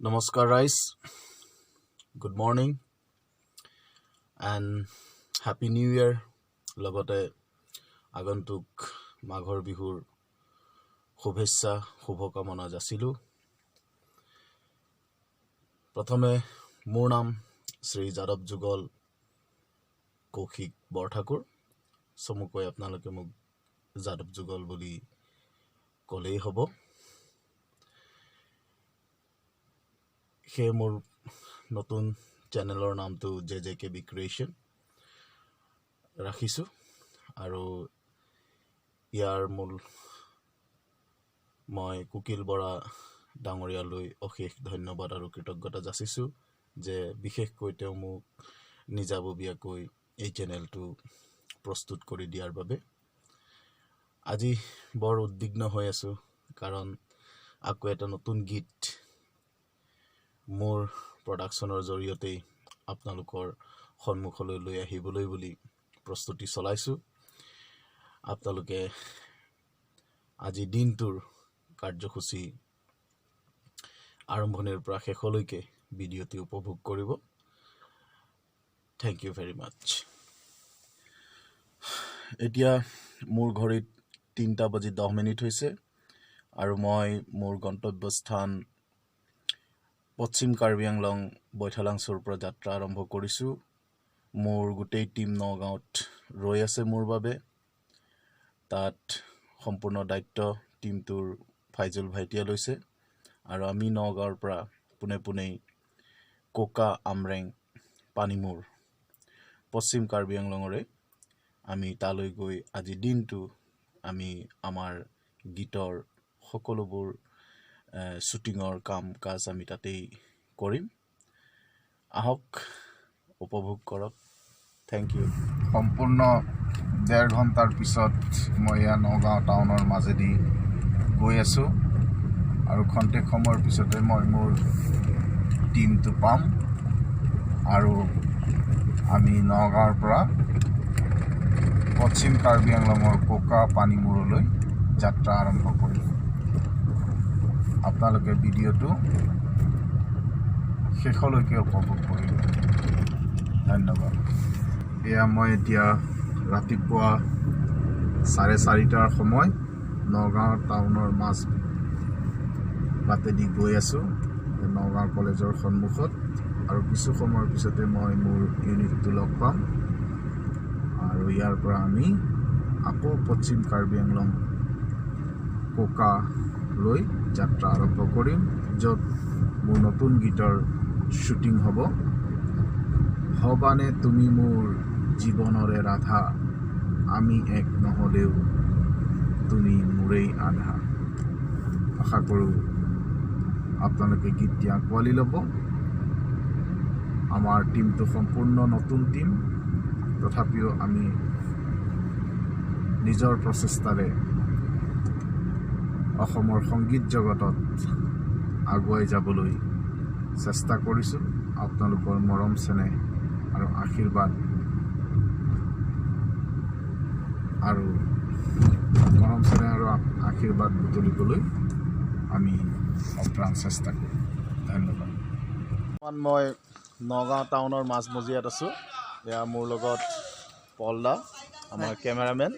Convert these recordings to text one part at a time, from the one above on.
নমস্কাৰ ৰাইজ, good morning and happy new year। লগতে আগন্তুক মাঘৰ বিহুৰ শুভেচ্ছা, শুভকামনা যাচিলোঁ। প্ৰথমে মোৰ নাম শ্ৰী যাদৱ যুগল কৌশিক বৰঠাকুৰ। চমুকৈ আপোনালোকে মোক যাদৱ যুগল বুলি ক'লেই হ'ব। সেয়ে মোৰ নতুন চেনেলৰ নামটো J J K B creation ৰাখিছোঁ আৰু ইয়াৰ মূল মই কোকিল বৰা ডাঙৰীয়ালৈ অশেষ ধন্যবাদ আৰু কৃতজ্ঞতা যাচিছোঁ যে বিশেষকৈ তেওঁ মোক নিজাববীয়াকৈ এই চেনেলটো প্ৰস্তুত কৰি দিয়াৰ বাবে। আজি বৰ উদ্বিগ্ন হৈ আছোঁ, কাৰণ আকৌ এটা নতুন গীত মোৰ প্ৰডাকশ্যনৰ জৰিয়তেই আপোনালোকৰ সন্মুখলৈ লৈ আহিবলৈ বুলি প্ৰস্তুতি চলাইছোঁ। আপোনালোকে আজি দিনটোৰ কাৰ্যসূচী আৰম্ভণিৰ পৰা শেষলৈকে ভিডিঅ'টি উপভোগ কৰিব। Thank you very much। এতিয়া মোৰ ঘড়ীত 3টা বাজি 10 মিনিট হৈছে আৰু মই মোৰ গন্তব্যস্থান পশ্চিম কাৰ্বি আংলং বৈঠালাংছুৰ পৰা যাত্ৰা আৰম্ভ কৰিছোঁ। মোৰ গোটেই টীম নগাঁৱত ৰৈ আছে মোৰ বাবে। তাত সম্পূৰ্ণ দায়িত্ব টীমটোৰ ফাইজুল ভাইটিয়ে লৈছে আৰু আমি নগাঁৱৰ পৰা পোনে পোনেই কোকা, আমৰেং, পানীমূৰ, পশ্চিম কাৰ্বি আংলঙৰে আমি তালৈ গৈ আজি দিনটো আমি আমাৰ গীতৰ সকলোবোৰ শ্বুটিঙৰ কাম কাজ আমি তাতেই কৰিম। আহক, উপভোগ কৰক। Thank you. সম্পূৰ্ণ ডেৰ ঘণ্টাৰ পিছত মই এয়া নগাঁও টাউনৰ মাজেদি গৈ আছোঁ আৰু খন্তেক সময়ৰ পিছতে মই মোৰ টীমটো পাম আৰু আমি নগাঁৱৰ পৰা পশ্চিম কাৰ্বি আংলঙৰ কোকা পানীমূৰলৈ যাত্ৰা আৰম্ভ কৰিম। আপোনালোকে ভিডিঅ'টো শেষলৈকে উপভোগ কৰিব। ধন্যবাদ। এয়া মই এতিয়া ৰাতিপুৱা 4:30ৰ সময় নগাঁও টাউনৰ মাজ বাটেদি গৈ আছোঁ, নগাঁও কলেজৰ সন্মুখত আৰু কিছু সময়ৰ পিছতে মই মোৰ ইউনিটটো লগ পাম আৰু ইয়াৰ পৰা আমি আকৌ পশ্চিম কাৰ্বি আংলং কোকালৈ যাত্ৰা আৰম্ভ কৰিম, য'ত মোৰ নতুন গীতৰ শ্বুটিং হ'ব। হ'বানে তুমি মোৰ জীৱনৰে ৰাধা? আমি এক নহ'লেও তুমি মোৰেই আধা। আশা কৰোঁ আপোনালোকে গীতটি আঁকোৱালি ল'ব। আমাৰ টীমটো সম্পূৰ্ণ নতুন টীম, তথাপিও আমি নিজৰ প্ৰচেষ্টাৰে অসমৰ সংগীত জগতত আগুৱাই যাবলৈ চেষ্টা কৰিছোঁ। আপোনালোকৰ মৰম চেনেহ আৰু আশীৰ্বাদ বুটলিবলৈ আমি অপ্ৰাণ চেষ্টা কৰিম। ধন্যবাদ। বৰ্তমান মই নগাঁও টাউনৰ মাজমজিয়াত আছোঁ। এয়া মোৰ লগত পলদা, আমাৰ কেমেৰামেন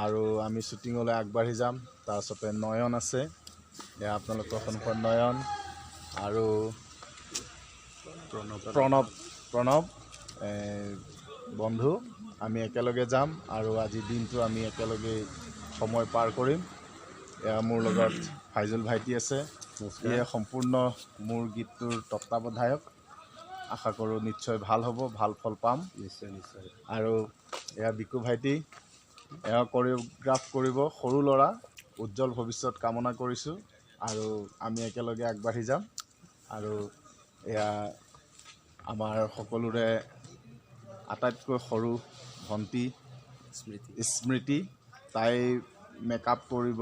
আৰু আমি শ্বুটিঙলৈ আগবাঢ়ি যাম। তাৰপাছতে নয়ন আছে। এয়া আপোনালোকৰ সন্মুখত নয়ন আৰু প্ৰণৱ। প্ৰণৱ বন্ধু, আমি একেলগে যাম আৰু আজি দিনটো আমি একেলগে সময় পাৰ কৰিম। এয়া মোৰ লগত ফাইজুল ভাইটি আছে। ইয়ে সম্পূৰ্ণ মোৰ গীতটোৰ তত্বাৱধায়ক। আশা কৰোঁ নিশ্চয় ভাল হ'ব, ভাল ফল পাম। নিশ্চয় নিশ্চয়। আৰু এয়া বিকু ভাইটি, এওঁ কৰিঅ'গ্ৰাফ কৰিব। সৰু ল'ৰা, উজ্জ্বল ভৱিষ্যত কামনা কৰিছোঁ আৰু আমি একেলগে আগবাঢ়ি যাম। আৰু এয়া আমাৰ সকলোৰে আটাইতকৈ সৰু ভণ্টি স্মৃতি। স্মৃতি, তাই মেকআপ কৰিব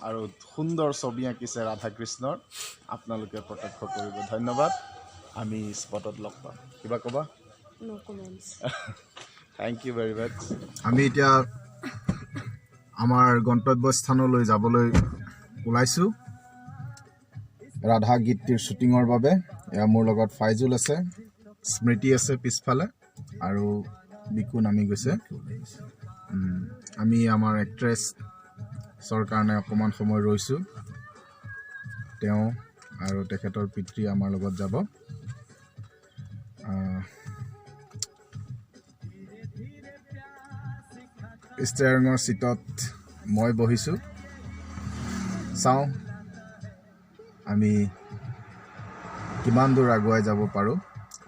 আৰু সুন্দৰ ছবি আঁকিছে ৰাধা কৃষ্ণৰ। আপোনালোকে প্ৰত্যক্ষ কৰিব। ধন্যবাদ। আমি স্পটত লগ পাম। কিবা ক'বা? No comments. Thank you very much. আমি এতিয়া আমাৰ গন্তব্যস্থানলৈ যাবলৈ ওলাইছোঁ। ৰাধা গীতটিৰ শ্বুটিঙৰ বাবে। এয়া মোৰ লগত ফাইজুল আছে, স্মৃতি আছে পিছফালে আৰু বিকু নামি গৈছে। আমি আমাৰ এক্ট্ৰেছৰ কাৰণে অকণমান সময় ৰৈছোঁ। তেওঁ আৰু তেখেতৰ পিতৃ আমাৰ লগত যাব। ষ্টেয়াৰিঙৰ ছিটত মই বহিছোঁ। চাওঁ আমি কিমান দূৰ আগুৱাই যাব পাৰোঁ।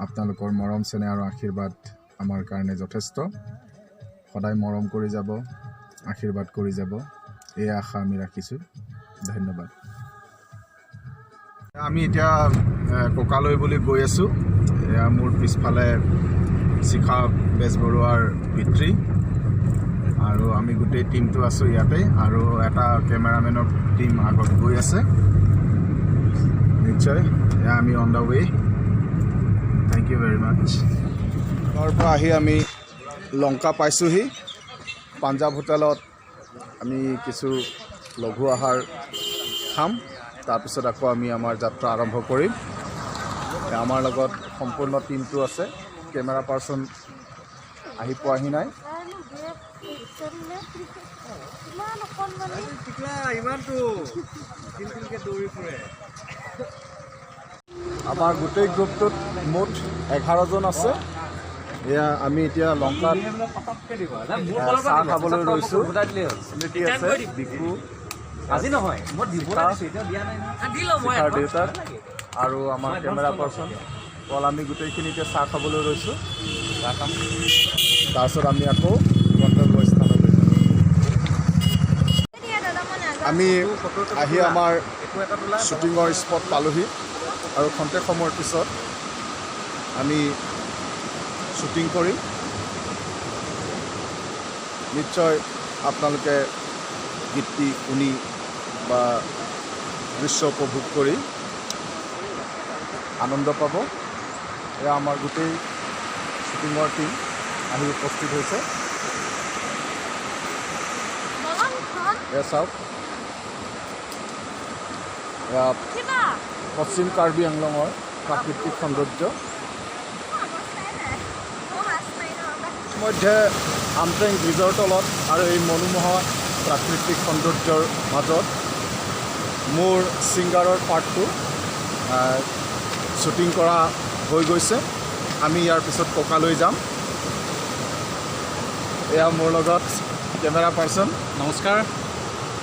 আপোনালোকৰ মৰম চেনেহ আৰু আশীৰ্বাদ আমাৰ কাৰণে যথেষ্ট। সদায় মৰম কৰি যাব, আশীৰ্বাদ কৰি যাব, এই আশা আমি ৰাখিছোঁ। ধন্যবাদ। আমি এতিয়া ককালৈ বুলি গৈ আছোঁ। এয়া মোৰ পিছফালে শিখা বেজবৰুৱাৰ পিতৃ আৰু আমি গোটেই টীমটো আছোঁ ইয়াতে, আৰু এটা কেমেৰামেনৰ টীম আগত গৈ আছে নিশ্চয়। এয়া আমি on the way. Thank you very much. তাৰ পৰা আহি আমি লংকা পাইছোঁহি। পাঞ্জাৱ হোটেলত আমি কিছু লঘু আহাৰ খাম, তাৰপিছত আকৌ আমি আমাৰ যাত্ৰা আৰম্ভ কৰিম। আমাৰ লগত সম্পূৰ্ণ টীমটো আছে। কেমেৰা পাৰ্চন আহি পোৱাহি নাই। আমাৰ গোটেই গ্ৰুপটোত মুঠ 11জন আছে। এয়া আমি এতিয়া লংকাত চাহ খাবলৈ ৰৈছোঁ। স্মৃতি আছে, বিকু, শিখাৰ দেউতাক আৰু আমাৰ কেমেৰা পাৰ্চন পল। আমি গোটেইখিনি এতিয়া চাহ খাবলৈ ৰৈছোঁ। চাহ খাম, তাৰপিছত আমি আকৌ গন্তব্যস্থানলৈ যাম। আমি আহি আমাৰ শ্বুটিঙৰ স্পট পালোহি আৰু খন্তেক সময়ৰ পিছত আমি শ্বুটিং কৰিম। নিশ্চয় আপোনালোকে গীতটি শুনি বা দৃশ্য উপভোগ কৰি আনন্দ পাব। এয়া আমাৰ গোটেই শ্বুটিঙৰ টীম আহি উপস্থিত হৈছে। এয়া চাওক, এয়া পশ্চিম কাৰ্বি আংলঙৰ প্ৰাকৃতিক সৌন্দৰ্য। মধ্যে আমটেং ব্ৰিজৰ তলত আৰু এই মনোমোহা প্ৰাকৃতিক সৌন্দৰ্যৰ মাজত মোৰ ছিংগাৰৰ পাৰ্টটো শ্বুটিং কৰা হৈ গৈছে। আমি ইয়াৰ পিছত ককালৈ যাম। এয়া মোৰ লগত কেমেৰা পাৰ্চন। নমস্কাৰ,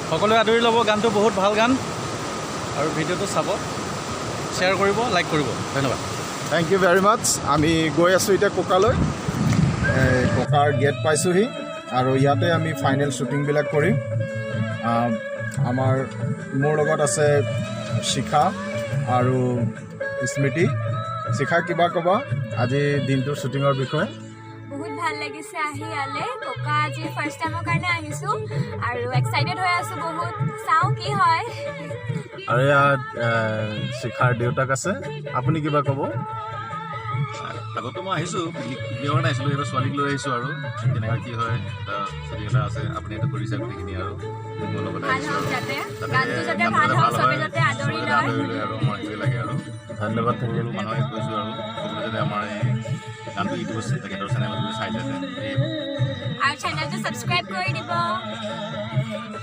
সকলোৱে আদৰি ল'ব গানটো, বহুত ভাল গান, আৰু ভিডিঅ'টো চাব, শ্বেয়াৰ কৰিব, লাইক কৰিব। ধন্যবাদ। Thank you very much. আমি গৈ আছোঁ এতিয়া ককালৈ। ককাৰ গেট পাইছোঁহি আৰু ইয়াতে আমি ফাইনেল শ্বুটিংবিলাক কৰিম। মোৰ লগত আছে শিখা আৰু স্মৃতি। শিখা, কিবা ক'বা আজি দিনটোৰ শ্বুটিঙৰ বিষয়ে? বহুত ভাল লাগিছে আহি ইয়ালৈ। ককা আজি ফাৰ্ষ্ট টাইমৰ কাৰণে আহিছোঁ আৰু এক্সাইটেড হৈ আছোঁ বহুত। চাওঁ কি হয়। আৰু ইয়াত শিখাৰ দেউতাক আছে, আপুনি কিবা ক'ব? আগতো মই আহিছোঁ, পিকনিকৰ কাৰণে আহিছিলোঁ, এইবাৰ ছোৱালীক লৈ আহিছোঁ আৰু কেনেকুৱা কি হয় এটা শ্বুটিং এটা আছে। আপুনি এইটো কৰিছে গোটেইখিনি আৰু মোৰ লগতে আহিছোঁ আৰু গানটো যাতে ভাল হওক, চবে যাতে আদৰি লয় আৰু আমাৰ সেইটোৱে লাগে আৰু। ধন্যবাদ থাকিল। মানুহে কৈছোঁ আৰু সকলোৱে যাতে আমাৰ এই গানটো ইউটিউব তেখেতৰ চেনেলত গৈ চাই যাতে। আৰু চেনেলটো ছাবস্ক্ৰাইব কৰি দিব।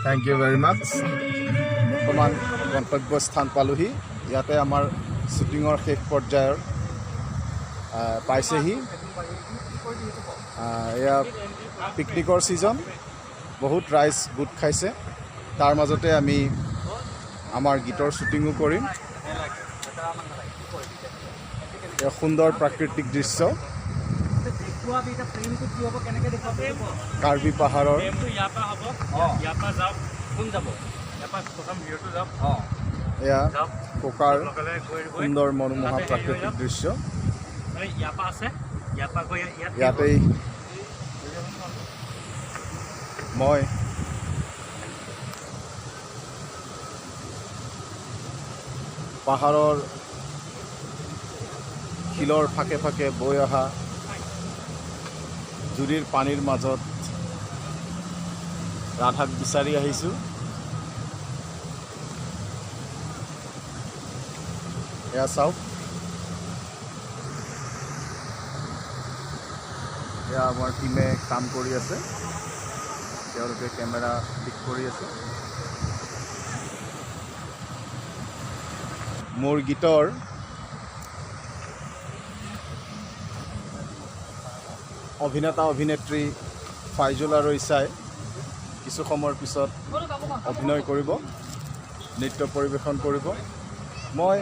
Thank you very much. বৰ্তমান গন্তব্যস্থান পালোহি। ইয়াতে আমাৰ শ্বুটিঙৰ শেষ পৰ্যায়ৰ পাইছেহি। এয়া পিকনিকৰ ছিজন, বহুত ৰাইজ গোট খাইছে। তাৰ মাজতে আমি আমাৰ গীতৰ শ্বুটিঙো কৰিম। এয়া সুন্দৰ প্ৰাকৃতিক দৃশ্য, কাৰ্বি পাহাৰৰ। এয়া ককাৰ সুন্দৰ মনোমোহা প্ৰাকৃতিক দৃশ্য। ইয়াতেই মই পাহাৰৰ শিলৰ ফাঁকে ফাঁকে বৈ অহা জুৰিৰ পানীৰ মাজত ৰাধাক বিচাৰি আহিছোঁ। এয়া চাওক, এয়া আমাৰ টীমে কাম কৰি আছে, তেওঁলোকে কেমেৰা ঠিক কৰি আছে। মোৰ গীতৰ অভিনেতা অভিনেত্ৰী ফাইজুল আৰু ইছাই কিছু সময়ৰ পিছত অভিনয় কৰিব, নৃত্য পৰিৱেশন কৰিব। মই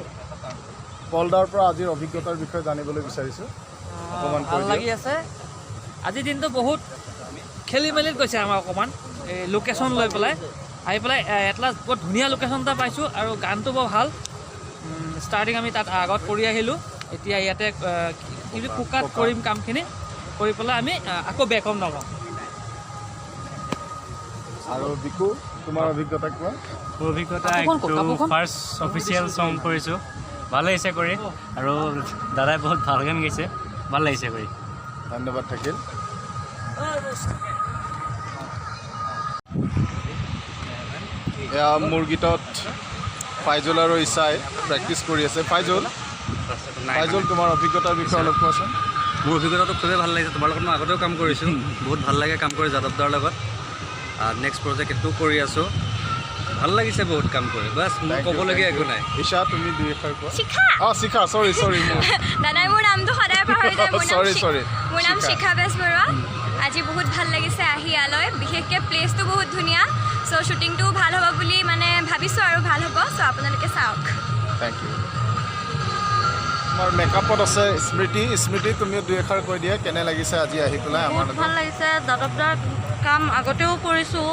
পলদাৰ পৰা আজিৰ অভিজ্ঞতাৰ বিষয়ে জানিবলৈ বিচাৰিছোঁ। অকণমান ভাল কৈ লাগি দিয়ক। আছে। আজিৰ দিনটো বহুত খেলি মেলিত গৈছে আমাৰ, অকণমান এই লোকেশ্যন লৈ পেলাই আহি পেলাই এটলাষ্ট বৰ ধুনীয়া লোকেশ্যন এটা পাইছোঁ আৰু গানটো বৰ ভাল। ষ্টাৰ্টিং আমি তাত আগত কৰি আহিলোঁ, এতিয়া ইয়াতে কি কোকাত কৰিম কামখিনি কৰি পেলাই আমি আকৌ বেক হ'ম নগাঁও। আৰু বিকু, তোমাৰ অভিজ্ঞতা কোৱা। মোৰ অভিজ্ঞতা কাপোৰখন ক'ত? এইটো কাপোৰখন? ফাৰ্ষ্ট অফিচিয়েল চং কৰিছোঁ, ভাল লাগিছে কৰি আৰু দাদাই বহুত ভাল গান গাইছে, ভাল লাগিছে কৰি। ধন্যবাদ থাকিল। এয়া মোৰ গীতত ফাইজুল আৰু ইছাই প্ৰেক্টিচ কৰি আছে। ফাইজুল, ফাইজুল, তোমাৰ অভিজ্ঞতাৰ বিষয়ে অলপ কোৱাচোন। মোৰ অভিজ্ঞতাটো খুবেই ভাল লাগিছে। তোমাৰ লগত মই আগতেও কাম কৰিছোঁ, বহুত ভাল লাগে কাম কৰি যাদৱ দাৰ লগত। নেক্সট প্ৰজেক্ট এইটোও কৰি আছোঁ, ভাল লাগিছে বহুত কাম কৰি। বাছ, মোৰ ক'বলগীয়া একো নাই। ঈশা, তুমি দুই এষাৰ কোৱা। শিখা। অঁ, শিখা, চৰি চৰি, মোৰ দাদাই মোৰ নামটো সদায় পাহৰি যায়। মোৰ নাম Sorry, sorry. মোৰ নাম শিখা। শিখা বেজবৰুৱা। আজি বহুত ভাল লাগিছে আহি ইয়ালৈ, বিশেষকৈ প্লেচটো বহুত ধুনীয়া। চ' শ্বুটিংটোও ভাল হ'ব বুলি মানে ভাবিছোঁ আৰু ভাল হ'ব। চ' আপোনালোকে চাওক। Thank U. আমাৰ মেকআপত আছে স্মৃতি। স্মৃতি, তুমিও দুই এষাৰ কৈ দিয়া, কেনে লাগিছে আজি আহি পেলাই আমাৰ বহুত লগত? ভাল লাগিছে। যাদৱ দাৰ কাম আগতেও কৰিছোঁ,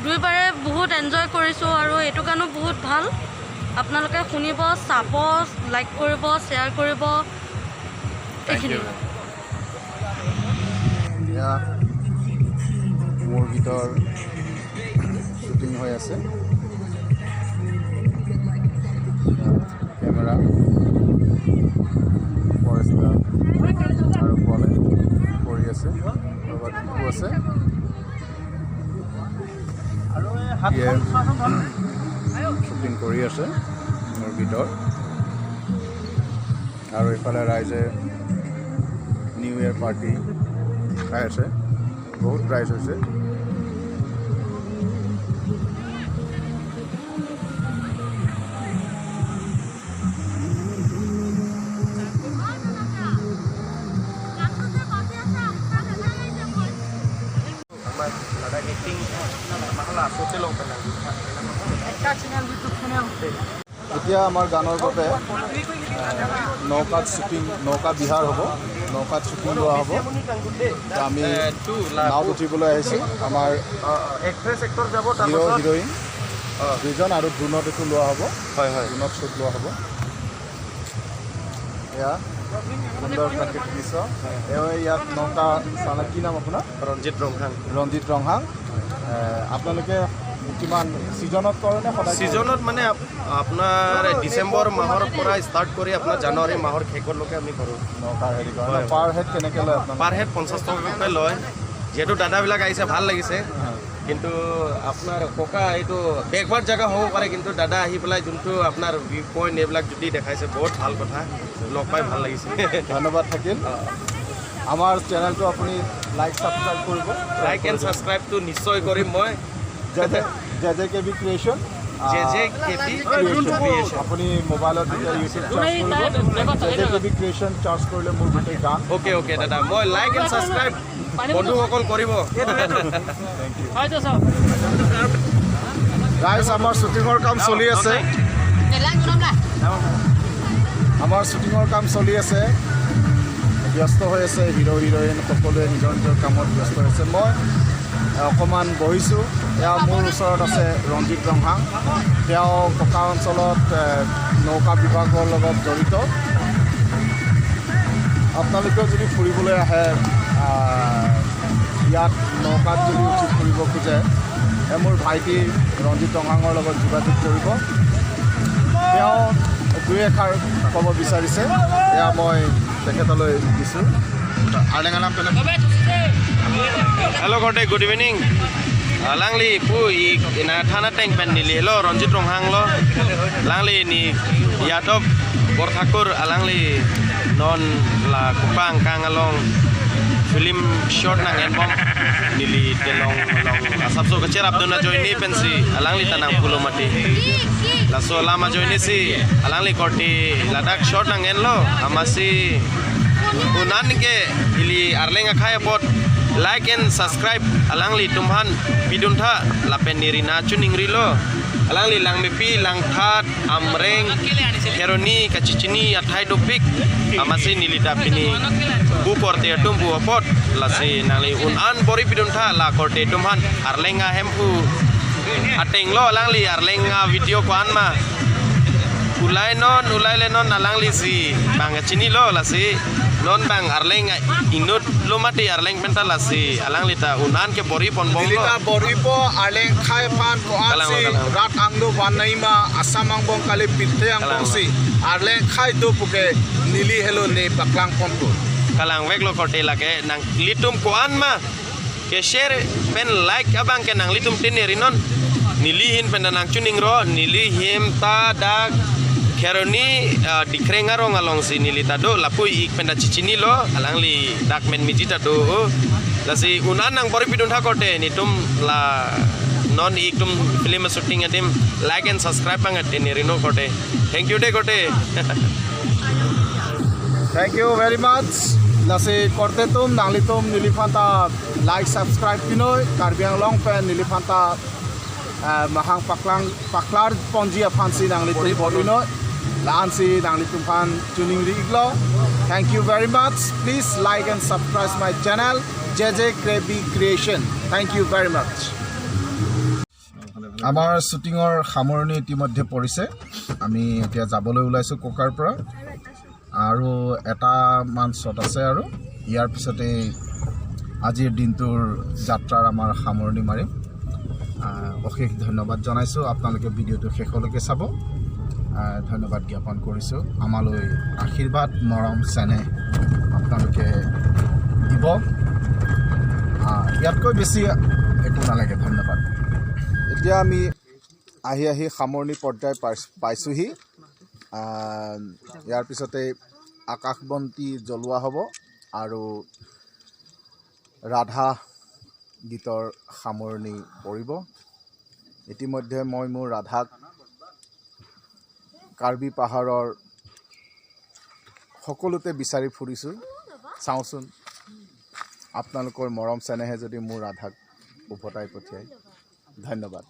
দুইবাৰে বহুত এনজয় কৰিছোঁ আৰু এইটো গানো বহুত ভাল। আপোনালোকে শুনিব, চাব, লাইক কৰিব, শ্বেয়াৰ কৰিব। এইখিনি। এয়া মোৰ গীতৰ শ্বুটিং হৈ আছে। কেমেৰা পৰেশদা আৰু পোৱালে কৰি আছে, লগত বিকু আছে, শ্বুটিং কৰি আছে মোৰ গীতৰ। আৰু ইফালে ৰাইজে নিউ ইয়েৰ পাৰ্টি খাই আছে, বহুত ৰাইজ হৈছে। এতিয়া আমাৰ গানৰ বাবে নৌকাত শ্বুটিং, নৌকা বিহাৰ হ'ব, নৌকাত শ্বুটিং লোৱা হ'ব। এতিয়া আমি নাৱত উঠিবলৈ আহিছোঁ। আমাৰ হিৰ' হিৰ'ইন দুজন আৰু ড্ৰোনত এইটো লোৱা হ'ব। হয় হয়। ড্ৰোনত শ্বুট লোৱা হ'ব। এয়া সুন্দৰ প্ৰাকৃতিক দৃশ্য। এওঁ ইয়াত নৌকা চালক, কি নাম আপোনাৰ? ৰঞ্জিত ৰংহাং। ৰঞ্জিত ৰংহাং। আপোনালোকে কিমান ছিজনত কৰে নে সদায় কৰে? ছিজনত মানে আপোনাৰ ডিচেম্বৰ মাহৰ পৰা ষ্টাৰ্ট কৰি আপোনাৰ জানুৱাৰী মাহৰ শেষলৈকে আমি কৰোঁ। নৌকাৰ হেৰি কৰে। পাৰ হেড কেনেকৈ লয় আপোনালোকে? পাৰ হেড 50 টকাকৈ লয়। যিহেতু দাদাবিলাক আহিছে, ভাল লাগিছে। কিন্তু আপোনাৰ ককা এইটো বেকৱাৰ্ড জেগা হ'ব পাৰে, কিন্তু দাদা আহি পেলাই যোনটো আপোনাৰ ভিউ পইণ্ট এইবিলাক যদি দেখাইছে, বহুত ভাল কথা, লগ পাই ভাল লাগিছে। ধন্যবাদ থাকিল। আমাৰ চেনেলটো আপুনি লাইক ছাবস্ক্ৰাইব কৰিব। লাইক এণ্ড ছাবস্ক্ৰাইবটো নিশ্চয় কৰিম মই। J J K B creation. J J K B creation. আপুনি মোবাইলত যেতিয়া ইউটিউব চাৰ্চ কৰিব, J J K B creation search কৰিলে মোৰ গোটেই গান। অ'কে অ'কে দাদা, মই লাইক এণ্ড ছাবস্ক্ৰাইব বন্ধুসকল কৰিব। Thank U. হয়তো চাওক। ৰাইজ, আমাৰ শ্বুটিঙৰ কাম চলি আছে। আমাৰ শ্বুটিঙৰ কাম চলি আছে, ব্যস্ত হৈ আছে হিৰ' হিৰ'ইন সকলোৱে নিজৰ নিজৰ কামত ব্যস্ত হৈছে। মই অকণমান বহিছোঁ। এয়া মোৰ ওচৰত আছে ৰঞ্জিত ৰংহাং। তেওঁ ককা অঞ্চলত নৌকা বিভাগৰ লগত জড়িত। আপোনালোকেও যদি ফুৰিবলৈ আহে, ইয়াত নৌকাত যদি উঠি ফুৰিব খোজে, মোৰ ভাইটি ৰঞ্জিত ৰংহাঙৰ লগত যোগাযোগ কৰিব। তেওঁ দুই এষাৰ ক'ব বিচাৰিছে, এয়া মই তেখেতলৈ দিছোঁ। হেল্ল' গডে, good evening. Langli pu i na thana tank pen nili lo Ranjit Ronghang lo langli ni Yadav Borthakur alangli non la kupang kang along film short nang enbom nili telong long asapso kacher abdona joini pensi alangli tanang pulo mati laso lama joini si alangli korti ladak short nang en lo amasi unan ke ili arlenga khaya pot like and subscribe alangli tumhan piduntha lapen nirina chuning rilo alangli langmepi langthat amreng heroni kachichini athai dopik amasi nilita pini bu korte tumbu apot lasi nangli unan bori piduntha la korte tumhan arlenga hempu ateng lo alangli arlenga video ko anma ulai non ulai le non alangli si bangachini lo lasi non bang arleng inut lomati arleng penta lasi alang lita unan ke bori pon bong lo lita bori po arleng khai phan ko ansi rat angdo banaima assam ang bong kali pithe ang bong si arleng khai do puke nili hello ne paklang pon ko kalang wek lo kote lake nang litum ko an ma ke share pen like abang ke nang litum tinerinon nili hin pen nang chuning ro nili him ta dak Keroni dikrenga rong along si nilita do lapui ik penda cicini lo alang li dak men mijita do lasi unan nang bori pidun thakote ni tum la non ik tum film shooting atim like and subscribe ang ni rino kote thank you de kote thank you very much lasi korte tum nangli tum nilifanta like subscribe pinoi Karbi Anglong pen nilifanta mahang paklang paklar ponjia fancy nangli tum pinoi Lansi nangli tumpan tuning riglo. Thank you very much. Please like and subscribe my channel JJ Krebi Creation. Thank you very much. আমাৰ শুটিঙৰ সামৰণি ইতিমধ্যে পৰিছে। আমি এতিয়া যাবলৈ ওলাইছো কোকাৰ পৰা আৰু এটা মান শ্বট আছে আৰু ইয়াৰ পিছতে আজিৰ দিনটোৰ যাত্ৰাৰ আমাৰ সামৰণি মাৰিম। অশেষ ধন্যবাদ জনাইছোঁ। আপোনালোকে ভিডিঅ'টো শেষলৈকে চাব। ধন্যবাদ জ্ঞাপন কৰিছোঁ। আমালৈ আশীৰ্বাদ মৰম চেনেহ আপোনালোকে দিব, ইয়াতকৈ বেছি একো নালাগে। ধন্যবাদ। এতিয়া আমি আহি আহি সামৰণি পৰ্যায় পাইছোঁহি। ইয়াৰ পিছতে আকাশ বন্তি জ্বলোৱা হ'ব আৰু ৰাধা গীতৰ সামৰণি পৰিব। ইতিমধ্যে মই মোৰ ৰাধাক কাৰ্বি পাহাৰৰ সকলোতে বিচাৰি ফুৰিছোঁ। চাওঁচোন আপোনালোকৰ মৰম চেনেহে যদি মোৰ ৰাধাক উভতাই পঠিয়ায়। ধন্যবাদ।